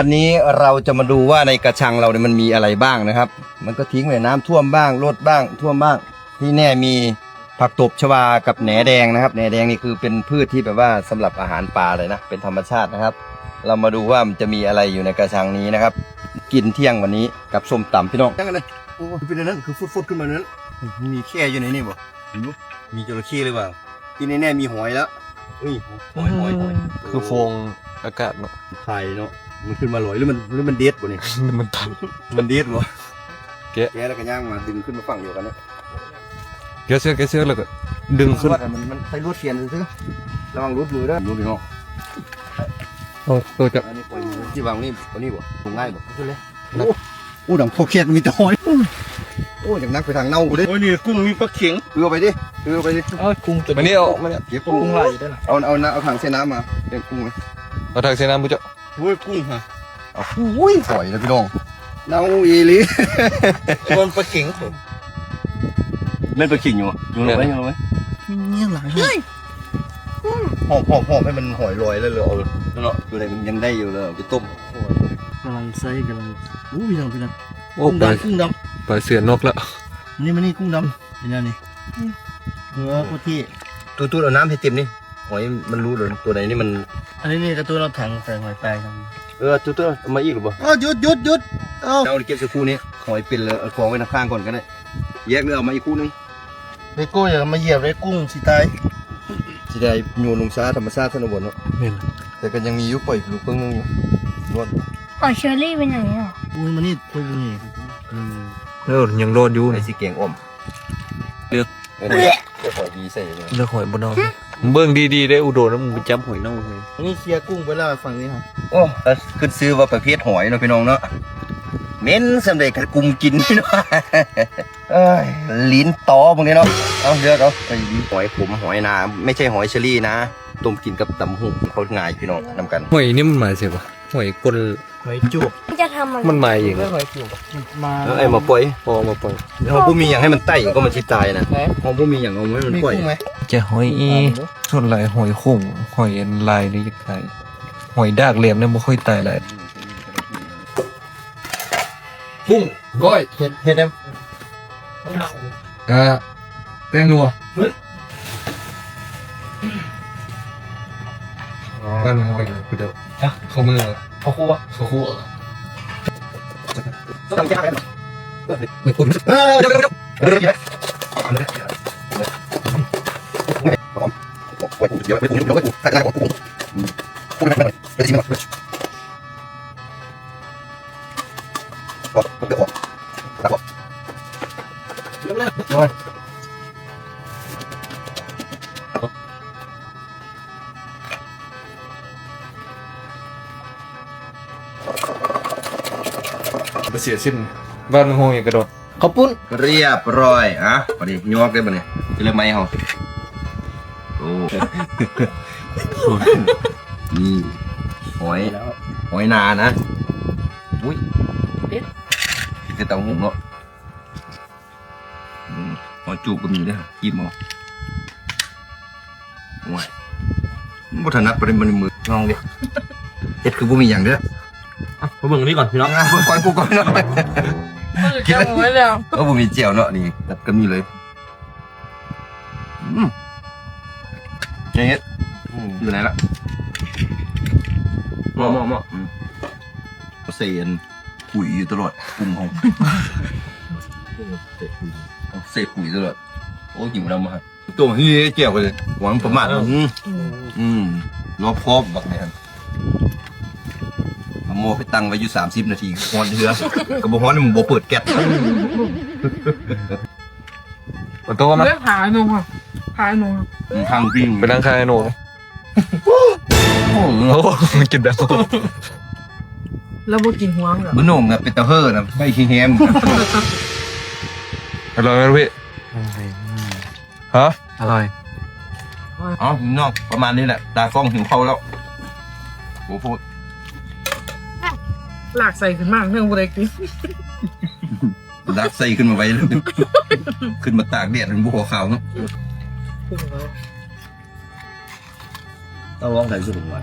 ອັນນີ້ເຮົາຈະມາດູວ່າໃນກະຊັງເຮົານີ້ມັນມີອະໄລບ້າງນະຄັບ. ມັນກໍຖິ້ມໄວ້ ນ້ຳຖ້ວມບ້າງ ລົດບ້າງ ຖ້ວມບ້າງ. ທີ່ແນ່ມີຜັກຕົບຊະວາກັບແໜແດງນະຄັບ. ແໜແດງນີ້ຄືເປັນພືດທີ່ແບບວ່າສຳລັບອາຫານປາເລີຍນະ ເປັນທຳມະຊາດນະຄັບ. ເຮົາມາດູວ່າມັນຈະມີອະໄລຢູ່ໃນກະຊັງນີ້ນະຄັບ. ກິນທ່ຽງວັນນີ້ກັບສົ້ມຕຳ ພີ່ນ້ອງ. ຍັງອັນນັ້ນ ໂອ້ ເປັນອັນນັ້ນ ຄືຟົດໆຂຶ້ນມານັ້ນ. ມີແຂ້ຢູ່ໃນນີ້ບໍ່? ເຫັນບໍ່? ມີຈໍລະເຂົ້ຫຼືວ່າ? ທີ່ແນ່ໆມີຫອຍແລ້ວ. ເອີຍ ຫອຍ ຫອຍ ຫອຍ ຄືຟອງອາກາດເນາະ. ໄຂ່ເນາະ ມັນຂຶ້ນມາລອຍ ຫຼືມັນ ຫຼືມັນເດັດບໍ່ນີ້? ມັນຕັນ ມັນເດັດບໍ່? ແກະ ແກະແລ້ວກໍຍ່າງມາດຶງຂຶ້ນມາຝັ່ງດຽວກັນເນາະ. ແກະເຊືອກ ແກະເຊືອກແລ້ວກໍດຶງຂຶ້ນ. ມັນ ມັນໃສ່ລວດຂຽນຊື່ໆ ລະວັງຫຼຸດມືເດີ ຫຼຸດເນາະ. ໂຕ ໂຕຈັບ ອັນນີ້ປ່ອຍມື ທີ່ວາງນີ້ ອັນນີ້ບໍ່? ລົງງ່າຍບໍ່? ຂຶ້ນເລີຍ. ໂອ້ ໂອ້ ດັງໂຄກແຄກ ມີແຕ່ຫອຍ. ໂອ້ ຢາກໜັກໄປທາງເນົ່າພຸ້ນເດ້. ໂອ້ຍ ນີ້ກຸ້ງມີປາເຂັງ. ເອົາໄປເດ້ ເອົາໄປເດ້. ເອີ ກຸ້ງຕົວນີ້ ມານີ້ເອົາ ມານີ້ເກັບກຸ້ງຫຼາຍຢູ່ເດ້ລະ. ເອົາ ເອົາ ເອົາຖັງໃສ່ນ້ຳມາ ເກັບກຸ້ງ. ເອົາຖັງໃສ່ນ້ຳພຸ້ນເຈົ້າ. ໂອ້ຍ ກຸ້ງຫະ. ໂອ້ຍ ຫອຍນະພີ່ນ້ອງ ເນົ່າອີ່ຫຼີ. ມັນປາເຂັງ ແມ່ນປາເຂັງຢູ່ບໍ່? ໂຍນລົງໄວ້ ໂຍນລົງໄວ້. ມີຫຍັງຫຼາຍ ເຮີ້ຍ. ຫອມ ຫອມ ຫອມ ໃຫ້ມັນຫອຍລອຍແລ້ວ ເອົາເນາະ ຕົວໃດມັນຍັງໄດ້ຢູ່ ແລ້ວເອົາໄປຕົ້ມ. ກຳລັງໃສ່ ກຳລັງ ໂອ້ ພີ່ນ້ອງ ພີ່ນ້ອງ. ໂອ້ ກຸ້ງດຳ ປາ ກຸ້ງດຳ ປາເສືອນົກແລ້ວ. ນີ້ ມານີ້ ກຸ້ງດຳ ເປັນແນວນີ້. ເອີ ໂອເຄ ຕູດໆ ເອົານ້ຳໃຫ້ເຕັມນີ້ ຫອຍມັນຫຼຸດ. ຕົວໃດນີ້ມັນ ອັນນີ້ນີ້ ກະຕູດເອົາຖັງໃສ່ຫອຍຕາຍ. ເອີ ຕູດໆ ເອົາມາອີກຫຼືບໍ່? ເອີ ຢຸດ ຢຸດ ຢຸດ. ເອົາ ເອົາເກັບໃສ່ຄູ່ນີ້ ຫອຍເປັນແລ້ວ ເອົາກອງໄວ້ນຳຂ້າງກ່ອນກໍໄດ້ ແຍກ ຫຼືເອົາມາອີກຄູ່ໜຶ່ງ. ເລໂກ້ຢ່າມາຢຽບເດ້ ກຸ້ງຊິຕາຍ. ຊິໄດ້ໂຍນລົງຊາທຳມະຊາດຊັ້ນນະບໍ່ເນາະ. ແມ່ນ ແຕ່ກໍຍັງມີຢູ່ ປ່ອຍລູກເຄິ່ງໜຶ່ງຢູ່. ລ້ວນ ຫອຍເຊີຣີເປັນຫຍັງນີ້ເນາະ? ອຸ້ຍ ມານີ້ ໂອ້ຍ ອືມ ເອີ ຍັງລອດຢູ່. ໄປຊິແກງອ່ອມ ເລືອກ ເລືອກຫອຍດີໃສ່ ເລືອກຫອຍບໍ່ເນົ່າ. ເບິ່ງດີໆ ໄດ້ອຸດົມ ນະ ມຶງໄປຈັບຫອຍເນົ່າ. ອັນນີ້ເຄຍກຸ້ງໄປແລ້ວ ຝັ່ງນີ້ຫະ. ໂອ້ ຂຶ້ນຊື່ວ່າປະເພດຫອຍເນາະ ພີ່ນ້ອງເນາະ. ເໝັນສ່ຳໃດກໍກຸມກິນເນາະ. ເອີຍ ລີ້ນຕໍບາງທີເນາະ. ເອົາ ເລືອກເອົາ ຫອຍຂົມ ຫອຍນາ ໄມ່ໃຊ່ຫອຍເຊີຣີນະ. ຕົ້ມກິນກັບຕຳຫຸ່ງ ເຂົ້າງ່າຍພີ່ນ້ອງນຳກັນ. ຫອຍນີ້ມັນໝາຍເສຍບໍ່? ຫອຍກົ້ນ ຫອຍຈູບ ຈະທຳມັນ ມັນມາເອງ. ຫອຍຈູບມາ ເອີ ເອົາມາປ່ອຍ ພໍເອົາມາປ່ອຍ. ເຮົາບໍ່ມີຫຍັງໃຫ້ມັນໄຕ່ກໍມັນຊິຕາຍນະ. ເຮົາບໍ່ມີຫຍັງເອົາໃຫ້ມັນປ່ອຍ. ແກະຫອຍອີ່ ສ່ວນຫຼາຍຫອຍໂຂງ ຫອຍອັນລາຍນີ້ຢາກຕາຍ. ຫອຍດາກແຫຼມນີ້ບໍ່ຄ່ອຍຕາຍຫຼາຍ. ກຸ້ງກ້ອຍ ເຮັດ ເຮັດແນວ ອ່າ ແປ້ງນົວ ແປ້ງນົວ ເຂົ້າມື ເຂົ້າຄົວ ເຂົ້າຄົວ. ບໍ່ເສຍສິ້ນ ບ້ານຫ້ອງຫຍັງກະດອນ. ເຂົ້າປຸ້ນ ຮຽບຮ້ອຍ. ອ່ະ ບາດນີ້ຍອກເດ້ບາດນີ້ ຊິເລີ່ມໃໝ່ເຮົາ. ໂອ້ ນີ້ ຫອຍ ຫອຍນານະ. ອຸ້ຍ ເປັນຄືເຕົ້າຫຸ້ງເນາະ. ອືມ ຫອຍຈູບກໍມີເດ້ ກິນບໍ່? ໂອ້ຍ ບໍ່ຖະໜັດປານໃດ ມືນ້ອງເດ້. ເຮັດຄືບໍ່ມີຫຍັງເດີ. ອ່ະ ມາເບິ່ງອັນນີ້ກ່ອນພີ່ນ້ອງ. ເບິ່ງກ່ອນ ກູກ່ອນເນາະ. ກິນແລ້ວ ເອົາບໍ່ມີແຈ່ວເນາະ ນີ້ ຕັດກັບນີ້ເລີຍ. ອືມ ເຮັດ ອືມ ຢູ່ໃນລະ ເໝາະ ເໝາະ ເໝາະ. ອືມ ເສນ ຄຸຍຢູ່ຕະຫຼອດ ກຸ້ງເຮົາ ເສນ ຄຸຍຕະຫຼອດ. ໂອ້ ຫິວນ້ຳມາ ໂຕນີ້ແຈ່ວເລີຍ ຫວັງປະມາດ. ເອີ ອືມ ອືມ ລອບຄອບບັກນີ້. ເອົາໝໍ້ໄປຕັ້ງໄວ້ຢູ່ສາມສິບນາທີ ຮ້ອນເທື່ອ ກໍບໍ່ຮ້ອນ ມຶງບໍ່ເປີດແກັສ. ຂໍໂທດນະ ເລື່ອງຂາໜູ ຂາໜູ ອືມ ທາງປີ້ງ ໄປນັ່ງຂາໜູ. ໂອ້ໂຫ ກິນແບບ ລາວບໍ່ກິນຫົວມັນເຫຼືອ ບໍ່ໜຸ່ງນະ ເປັນຕາເຫີນະ ໄປຂີ້ແຮມ. ອະລ່ອຍໄໝພີ່? ຮະ? ອະລ່ອຍ. ເອົາ ພີ່ນ້ອງ ປະມານນີ້ແຫຼະ ຕາກ້ອງຫິວເຂົ້າແລ້ວ. ໂອ້ໂຫ ລາກໄສ້ຂຶ້ນມາ ເລື່ອງບໍ່ໄດ້ກິນ ລາກໄສ້ຂຶ້ນມາໄວ້ເລີຍ ຂຶ້ນມາຕາກແດດ ມັນບໍ່ພໍຂາວເນາະ. ເອົາວາງໃສ່ສຸດວ່າ